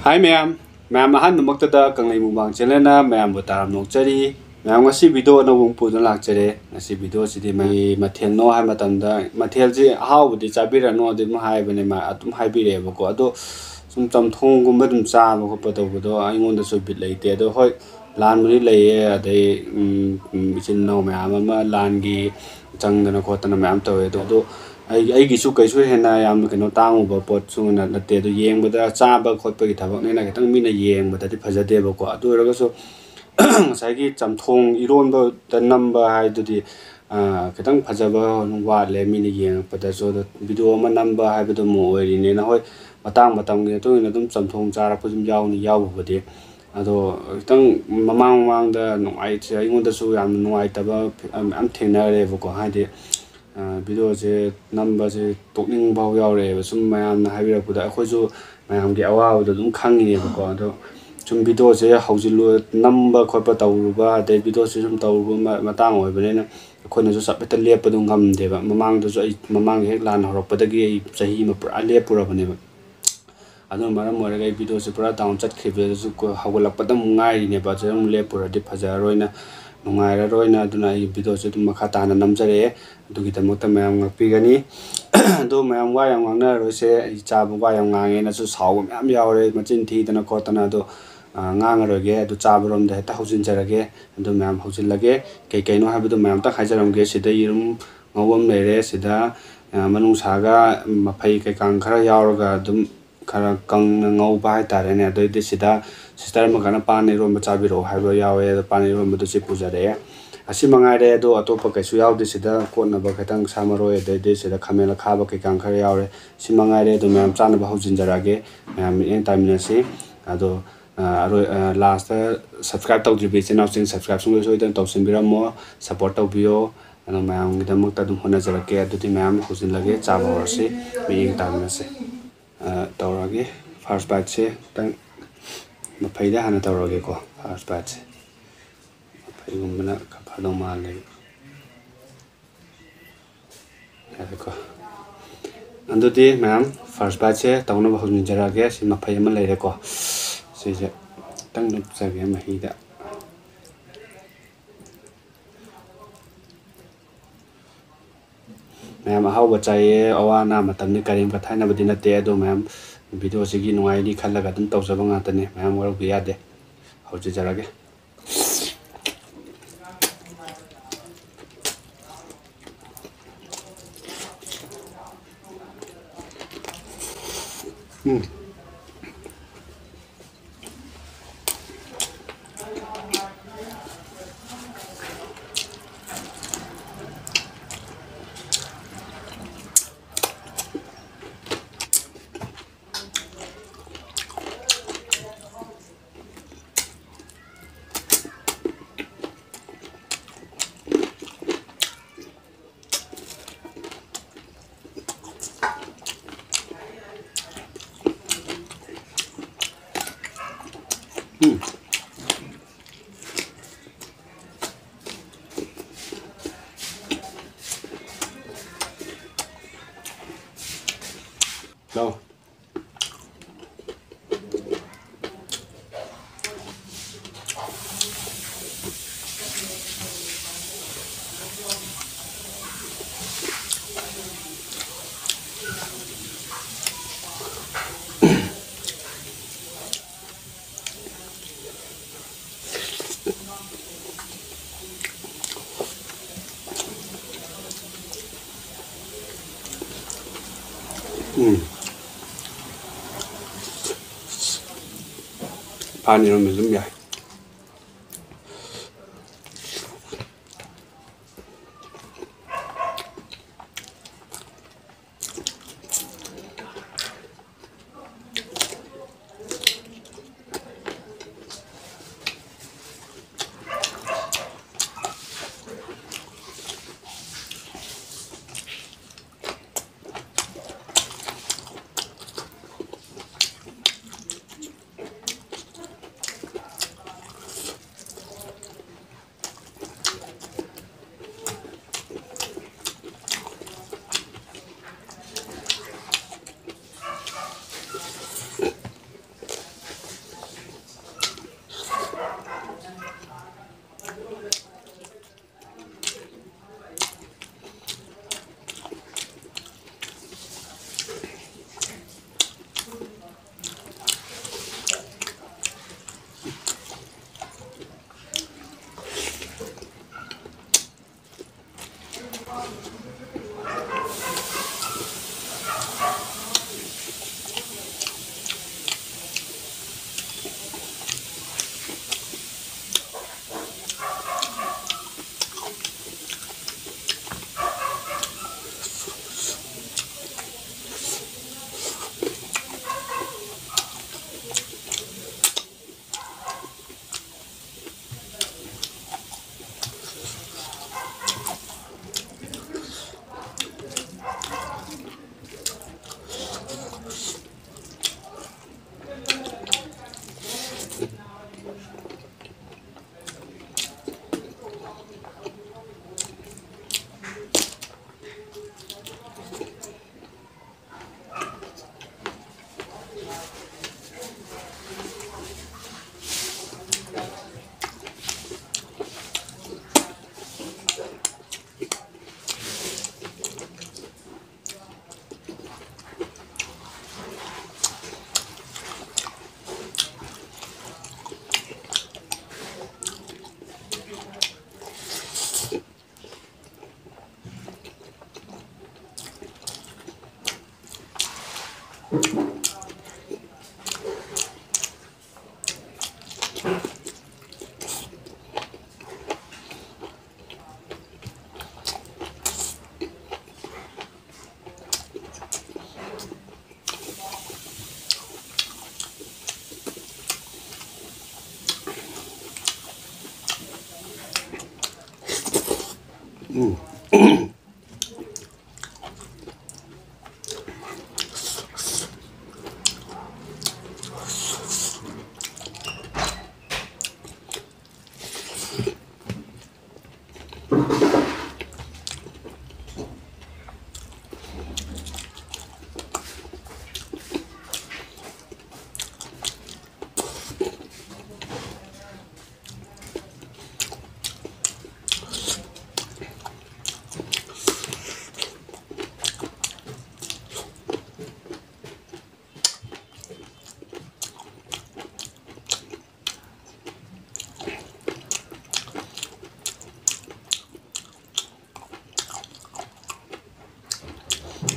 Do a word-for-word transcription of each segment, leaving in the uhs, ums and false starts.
ꯍꯥꯏ ꯃꯌꯥꯝ, ꯃꯌꯥꯝ ꯑꯍꯥꯟꯕꯃꯛꯇꯗ ꯀꯪꯂꯩ ꯃꯨꯛꯕꯥꯡ ꯆꯦꯅꯦꯜꯅ ꯃꯌꯥꯝꯕꯨ ꯇꯔꯥꯝꯅ ꯑꯣꯛꯆꯔꯤ꯫ ꯃꯌꯥꯝ ꯉꯁꯤ ꯚꯤꯗꯤꯑꯣ ꯑꯅꯧꯕ ꯑꯃ ꯄꯨꯗꯨꯅ ꯂꯥꯛꯆꯔꯦ꯫ ꯉꯁꯤ ꯚꯤꯗꯤꯑꯣꯁꯤꯗꯤ ꯃꯩ ꯃꯊꯦꯜꯅꯣ ꯍꯥꯏꯕ ꯃꯇꯝꯗ ꯃꯊꯦꯜꯁꯤ ꯑꯍꯥꯎꯕꯗꯤ ꯆꯥꯕꯤꯔꯅꯨ ꯑꯗꯨꯝ ꯍꯥꯏꯕꯅꯦ, ꯃꯥ ꯑꯗꯨꯝ ꯍꯥꯏꯕꯤꯔꯛꯑꯦꯕꯀꯣ꯫ ꯑꯗꯣ ꯁꯨꯝ ꯆꯝꯊꯣꯡꯒꯨꯝꯕ ꯑꯗꯨꯝ ꯆꯥꯕ ꯈꯣꯠꯄ ꯇꯧꯕꯗꯣ ꯑꯩꯉꯣꯟꯗꯁꯨ ꯕꯤꯠ ꯂꯩꯇꯦ꯫ ꯑꯗꯣ ꯍꯣꯏ, ꯂꯥꯟꯕꯨꯗꯤ ꯂꯩꯌꯦ, ꯑꯗꯩ ꯎꯝ, ꯎꯝ, ꯏꯆꯤꯟ ꯏꯅꯥꯎ ꯃꯌꯥꯝ ꯑꯃ ꯂꯥꯟꯒꯤ ꯆꯪꯗꯅ ꯈꯣꯠꯇꯅ ꯃꯌꯥꯝ ꯇꯧꯋꯦ꯫ ꯑꯗꯣ ꯑꯗꯣ ꯑꯩ ꯑꯩꯒꯤꯁꯨ ꯀꯩꯁꯨ ꯍꯦꯟꯅ ꯌꯥꯝꯅ ꯀꯩꯅꯣ ꯇꯥꯡꯉꯨꯕ ꯄꯣꯠꯁꯨ ꯅꯠꯇꯦ꯫ ꯑꯗꯣ ꯌꯦꯡꯕꯗ ꯆꯥꯕ ꯈꯣꯠꯄꯒꯤ ꯊꯕꯛꯅꯤꯅ ꯈꯤꯇꯪ ꯃꯤꯅ ꯌꯦꯡꯕꯗꯗꯤ ꯐꯖꯗꯦꯕꯀꯣ꯫ ꯑꯗꯨ ꯑꯣꯏꯔꯒꯁꯨ ꯉꯁꯥꯏꯒꯤ ꯆꯝꯊꯣꯡ ꯏꯔꯣꯟꯕꯗ ꯅꯝꯕ ꯍꯥꯏꯗꯨꯗꯤ ꯈꯤꯇꯪ ꯐꯖꯕ ꯋꯥꯠꯂꯦ ꯃꯤꯅ ꯌꯦꯡꯉꯛꯄꯗꯁꯨ꯫ ꯑꯗꯣ ꯚꯤꯗꯤꯑꯣ ꯑꯃ ꯅꯝꯕ ꯍꯥꯏꯕꯗꯨ ꯑꯃ ꯑꯣꯏꯔꯤꯅꯤꯅ, ꯍꯣꯏ, ꯃꯇꯥꯡ ꯃꯇꯝꯒꯤ ꯃꯇꯨꯡ ꯏꯟꯅ ꯑꯗꯨꯝ ꯆꯝꯊꯣꯡ ꯆꯥꯔꯛꯄꯁꯨ ꯑꯗꯨꯝ ꯌꯥꯎꯅꯤ, ꯌꯥꯎꯕꯕꯨꯗꯤ꯫ ꯑꯗꯣ ꯈꯤꯇꯪ ꯃꯃꯥꯡ ꯃꯃꯥꯡꯗ ꯅꯨꯡꯉꯥꯏꯇ꯭ꯔꯦ, ꯑꯩꯉꯣꯟꯗꯁꯨ ꯌꯥꯝꯅ ꯅꯨꯡꯉꯥꯏꯇꯕ ꯃꯌꯥꯝ ꯊꯦꯡꯅꯔꯦꯕꯀꯣ꯫ ꯍꯥꯏꯗꯤ ꯚꯤꯗꯤꯑꯣꯁꯦ ꯅꯝꯕꯁꯦ ꯇꯣꯛꯅꯤꯡꯕ ꯐꯥꯎ ꯌꯥꯎꯔꯛꯑꯦꯕ꯫ ꯁꯨꯝ ꯃꯌꯥꯝꯅ ꯍꯥꯏꯕꯤꯔꯛꯄꯗ ꯑꯩꯈꯣꯏꯁꯨ ꯃꯌꯥꯝꯒꯤ ꯑꯋꯥꯕꯗꯣ ꯑꯗꯨꯝ ꯈꯪꯉꯤꯅꯦꯕꯀꯣ꯫ ꯑꯗꯣ ꯁꯨꯝ ꯚꯤꯗꯤꯑꯣꯁꯦ ꯍꯧꯖꯤꯜꯂꯨ, ꯅꯝꯕ ꯈꯣꯠꯄ ꯇꯧꯔꯨꯕ, ꯑꯗꯩ ꯚꯤꯗꯤꯑꯣꯁꯦ ꯁꯨꯝ ꯇꯧꯔꯨꯕ ꯃꯇꯥꯡ ꯑꯣꯏꯕꯅꯤꯅ ꯑꯩꯈꯣꯏꯅꯁꯨ ꯆꯞ ꯍꯦꯛꯇ ꯂꯦꯞꯄꯗꯣ ꯉꯝꯗꯦꯕ꯫ ꯃꯃꯥꯡꯗꯁꯨ ꯑꯩ ꯃꯃꯥꯡꯒꯤ ꯍꯦꯛ ꯂꯥꯟ ꯍꯧꯔꯛꯄꯗꯒꯤ ꯑꯩ ꯆꯍꯤ ꯑꯃ ꯄꯨꯔꯥ ꯂꯦꯞꯄꯨꯔꯕꯅꯦꯕ꯫ ꯑꯗꯨꯅ ꯃꯔꯝ ꯑꯣꯏꯔꯒ ꯑꯩ ꯚꯤꯗꯤꯑꯣꯁꯦ ꯄꯨꯔꯥ ꯗꯥꯎꯟ ꯆꯠꯈꯤꯕꯗꯁꯨ ꯍꯧꯒꯠꯂꯛꯄꯗ ꯑꯃꯨꯛ ꯉꯥꯏꯔꯤꯅꯦꯕ꯫ ꯑꯗꯨꯗ ꯑꯃꯨꯛ ꯂꯦꯞꯄꯨꯔꯗꯤ ꯐꯖꯔꯔꯣꯏꯅ, ꯅꯨꯡꯉꯥꯏꯔꯔꯣꯏꯅ, ꯑꯗꯨꯅ ꯑꯩ ꯚꯤꯗꯤꯑꯣꯁꯦ ꯑꯗꯨꯝ ꯃꯈꯥ ꯇꯥꯅ ꯅꯝꯖꯔꯛꯑꯦ꯫ ꯑꯗꯨꯒꯤꯗꯃꯛꯇ ꯃꯌꯥꯝ ꯉꯥꯛꯄꯤꯒꯅꯤ꯫ ꯑꯗꯣ ꯃꯌꯥꯝ ꯋꯥ ꯌꯥꯝ ꯉꯥꯡꯅꯔꯔꯣꯏꯁꯦ꯫ ꯑꯩ ꯆꯥꯕ ꯋꯥ ꯌꯥꯝ ꯉꯥꯡꯉꯦꯅꯁꯨ ꯁꯥꯎꯕ ꯃꯌꯥꯝ ꯌꯥꯎꯔꯦ, ꯃꯆꯤꯟ ꯊꯤꯗꯅ ꯈꯣꯠꯇꯅ꯫ ꯑꯗꯣ ꯉꯥꯡꯉꯔꯣꯏꯒꯦ꯫ ꯑꯗꯨ ꯆꯥꯕꯔꯣꯝꯗ ꯍꯦꯛꯇ ꯍꯧꯖꯤꯟꯖꯔꯒꯦ꯫ ꯑꯗꯨ ꯃꯌꯥꯝ ꯍꯧꯖꯤꯜꯂꯒꯦ꯫ ꯀꯩ ꯀꯩꯅꯣ ꯍꯥꯏꯕꯗꯣ ꯃꯌꯥꯝꯇꯪ ꯍꯥꯏꯖꯔꯝꯒꯦ꯫ ꯁꯤꯗ ꯌꯦꯔꯨꯝ ꯉꯧꯕ ꯑꯃ ꯂꯩꯔꯦ꯫ ꯁꯤꯗ ꯃꯅꯨꯡꯁꯥꯒ ꯃꯐꯩ ꯀꯩꯀꯥꯡ ꯈꯔ ꯌꯥꯎꯔꯒ ꯑꯗꯨꯝ ꯈꯔ ꯀꯪꯅ ꯉꯧꯕ ꯍꯥꯏꯇꯥꯔꯦꯅꯦ꯫ ꯑꯗꯩꯗꯤ ꯁꯤꯗ ꯁꯤꯁꯇꯔ ꯑꯃꯈꯛꯅ ꯄꯥꯟ ꯏꯔꯣꯟꯕ ꯆꯥꯕꯤꯔꯛꯑꯣ ꯍꯥꯏꯕ ꯌꯥꯎꯋꯦ꯫ ꯑꯗꯣ ꯄꯥꯟ ꯏꯔꯣꯟꯕꯗꯨ ꯁꯤ ꯄꯨꯖꯔꯛꯑꯦ꯫ ꯑꯁꯤ ꯃꯉꯥꯏꯔꯦ꯫ ꯑꯗꯣ ꯑꯇꯣꯞꯄ ꯀꯩꯁꯨ ꯌꯥꯎꯗꯦ꯫ ꯁꯤꯗ ꯀꯣꯠꯅꯕ ꯈꯤꯇꯪ ꯁꯥ ꯃꯔꯣꯏ, ꯑꯗꯩꯗꯤ ꯁꯤꯗ ꯈꯥꯃꯦꯟ ꯑꯈꯥꯕ ꯀꯩꯀꯥ ꯈꯔ ꯌꯥꯎꯔꯦ꯫ ꯁꯤ ꯃꯉꯥꯏꯔꯦ꯫ ꯑꯗꯣ ꯃꯌꯥꯝ ꯆꯥꯅꯕ ꯍꯧꯖꯤꯟꯖꯔꯛꯑꯒꯦ꯫ ꯃꯌꯥꯝ ꯃꯤꯠꯌꯦꯡ ꯇꯥꯃꯤꯟꯅꯁꯤ꯫ ꯑꯗꯣ ꯑꯔꯣꯏ ꯂꯥꯁꯇ ꯁꯕꯁꯀ꯭ꯔꯥꯏꯕ ꯇꯧꯗ꯭ꯔꯤꯕ ꯏꯆꯤꯟ ꯏꯅꯥꯎꯁꯤꯡ ꯁꯕꯁꯀ꯭ꯔꯥꯏꯕꯁꯨ ꯁꯣꯏꯗꯅ ꯇꯧꯁꯤꯟꯕꯤꯔꯝꯃꯣ꯫ ꯁꯞꯄꯣꯔꯠ ꯇꯧꯕꯤꯌꯣ꯫ ꯑꯗꯣ ꯃꯌꯥꯝꯒꯤꯗꯃꯛꯇ ꯑꯗꯨꯝ ꯍꯣꯠꯅꯖꯔꯛꯀꯦ꯫ ꯑꯗꯨꯗꯤ ꯃꯌꯥꯝ ꯍꯧꯖꯤꯜꯂꯒꯦ꯫ ꯆꯥꯕ ꯍꯧꯔꯁꯤ꯫ ꯃꯤꯠꯌꯦꯡ ꯇꯥꯃꯤꯟꯅꯁꯦ꯫ ꯇꯧꯔꯒꯦ꯫ ꯐꯥꯔꯁ ꯕꯥꯏꯠꯁꯦ ꯈꯤꯇꯪ ꯃꯐꯩꯗ ꯍꯥꯟꯅ ꯇꯧꯔꯒꯦꯀꯣ꯫ ꯐꯥꯔꯁ ꯕꯥꯏꯠꯁꯦ ꯃꯐꯩꯒꯨꯝꯕꯅ ꯈꯔ ꯐꯗꯧ ꯃꯥꯜꯂꯦ꯫ ꯌꯥꯔꯦꯀꯣ꯫ ꯑꯗꯨꯗꯤ ꯃꯌꯥꯝ, first biteꯁꯦ ꯇꯧꯅꯕ ꯍꯧꯖꯤꯟꯖꯔꯛꯑꯒꯦ꯫ ꯁꯤ ꯃꯐꯩ ꯑꯃ ꯂꯩꯔꯦꯀꯣ, ꯁꯤꯁꯦ ꯈꯤꯇꯪ ꯂꯨꯞꯆꯒꯦ ꯃꯍꯤꯗ꯫ ꯃꯌꯥꯝ, ꯑꯍꯥꯎꯕ ꯆꯥꯏꯌꯦ, ꯑꯋꯥ ꯑꯅꯥ ꯃꯇꯝꯅꯤ, ꯀꯔꯤꯝ ꯀꯊꯥꯏꯅꯕꯗꯤ ꯅꯠꯇꯦ꯫ ꯑꯗꯣ ꯃꯌꯥꯝ, videoꯁꯤꯒꯤ ꯅꯨꯡꯉꯥꯏꯅꯤ ꯈꯜꯂꯒ ꯑꯗꯨꯝ ꯇꯧꯖꯕ ꯉꯥꯛꯇꯅꯤ꯫ ꯃꯌꯥꯝ, ꯋꯥꯔꯧꯕ ꯌꯥꯗꯦ꯫ ꯍꯧꯖꯤꯟꯖꯔꯒꯦ꯫ ꯎꯝ꯫ ꯎꯝ꯫ ꯂꯥꯎ꯫ ꯎꯝ꯫ ꯄꯥꯟ ꯏꯔꯣꯟꯕ ꯑꯗꯨꯝ ꯌꯥꯏ꯫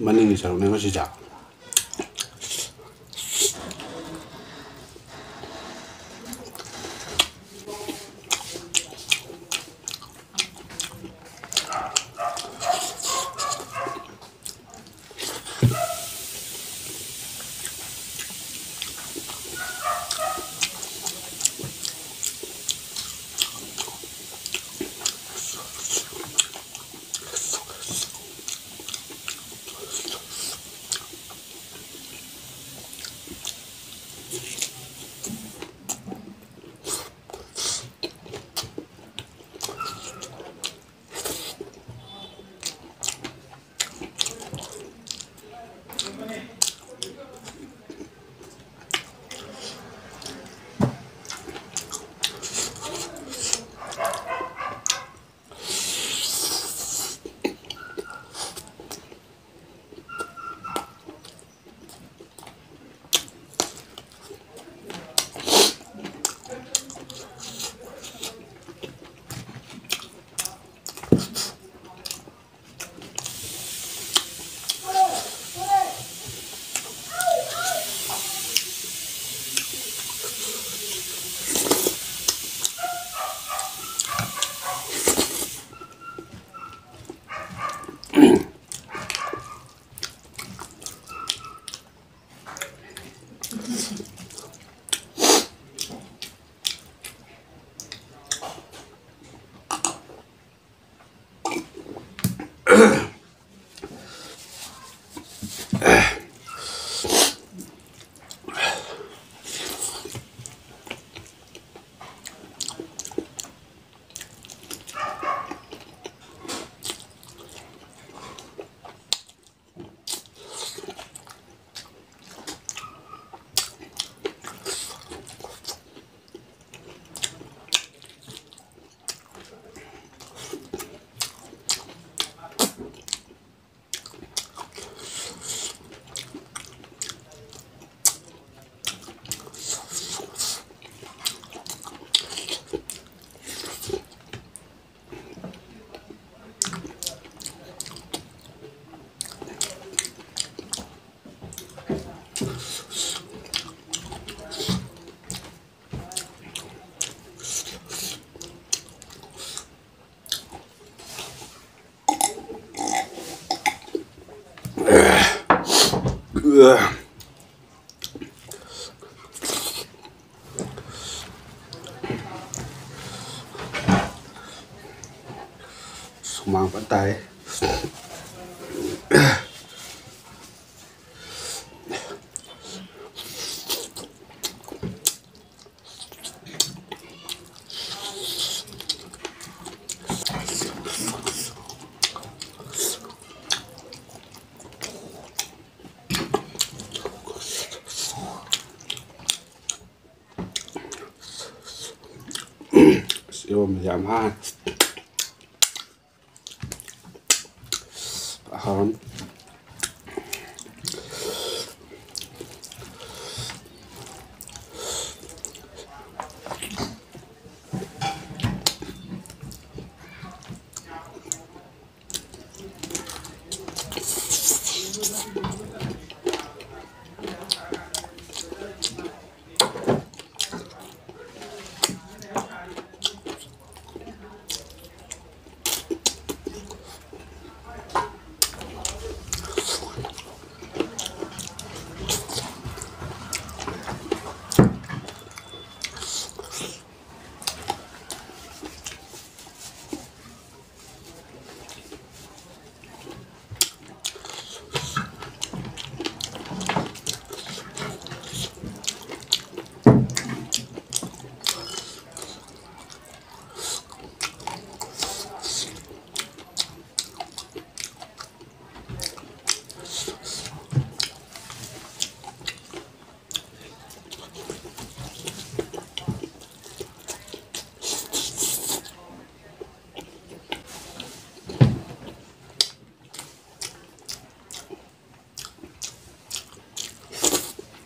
ꯃꯅꯤꯡꯒꯤ ꯁꯔꯨꯛꯅꯦꯕ ꯁꯤꯁꯦ꯫ ꯁꯨꯃꯥꯡ ꯐꯖꯅ ꯇꯥꯏ꯫ ꯑꯁ, ꯏꯔꯣꯟꯕꯁꯦ ꯌꯥꯝ ꯍꯥꯎꯋꯦ꯫ ꯍꯥꯎꯔꯅꯤ꯫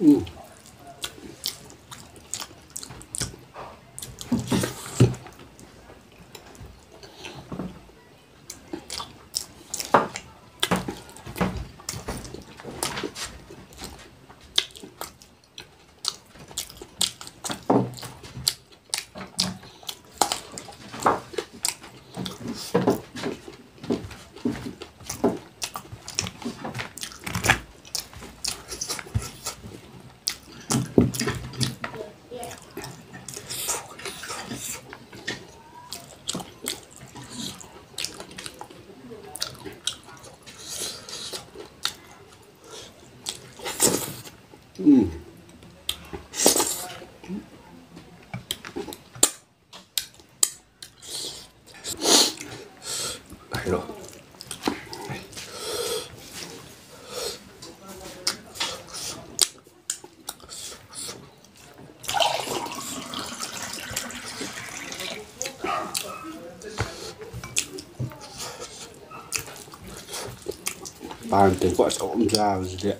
ꯎꯝ꯫ ꯎꯝ꯫ ꯍꯥꯏꯔꯣ꯫ ꯄꯥꯟ ꯇꯦꯡꯀꯣꯠ ꯑꯆꯧꯕ ꯑꯃ ꯆꯥꯕꯁꯤꯗꯤ꯫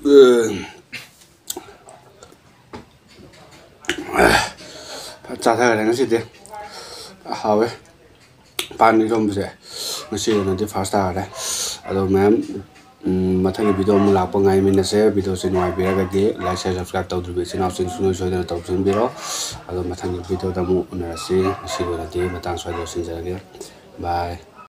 ꯎꯝ꯫ ꯐꯖ ꯆꯥꯊꯈꯔꯦ ꯉꯁꯤꯗꯤ꯫ ꯍꯥꯎꯋꯦ꯫ ꯄꯥꯟ ꯏꯔꯣꯝꯕꯁꯦ ꯉꯁꯤ ꯑꯣꯏꯅꯗꯤ ꯐꯥꯔꯁ ꯇꯥꯔꯦ꯫ ꯑꯗꯣ ꯃꯌꯥꯝ ꯎꯝ, ꯃꯊꯪꯒꯤ video ꯑꯃꯨꯛ ꯂꯥꯛꯄ ꯉꯥꯏꯃꯤꯟꯅꯁꯦ꯫ Videoꯁꯦ ꯅꯨꯡꯉꯥꯏꯕꯤꯔꯒꯗꯤ like, share, subscribe ꯇꯧꯗ꯭ꯔꯤꯕ ꯏꯆꯤꯟ ꯏꯅꯥꯎꯁꯤꯡ ꯁꯨꯡꯁꯣꯏ ꯁꯣꯏꯗꯅ ꯇꯧꯁꯤꯟꯕꯤꯔꯣ꯫ ꯑꯗꯣ ꯃꯊꯪꯒꯤ videoꯗ ꯑꯃꯨꯛ ꯎꯅꯔꯁꯤ꯫ ꯉꯁꯤꯒꯤ ꯑꯣꯏꯅꯗꯤ ꯃꯇꯥꯡ ꯁ꯭ꯋꯥꯏꯗ ꯂꯣꯏꯁꯤꯟꯖꯔꯒꯦ꯫ Bye꯫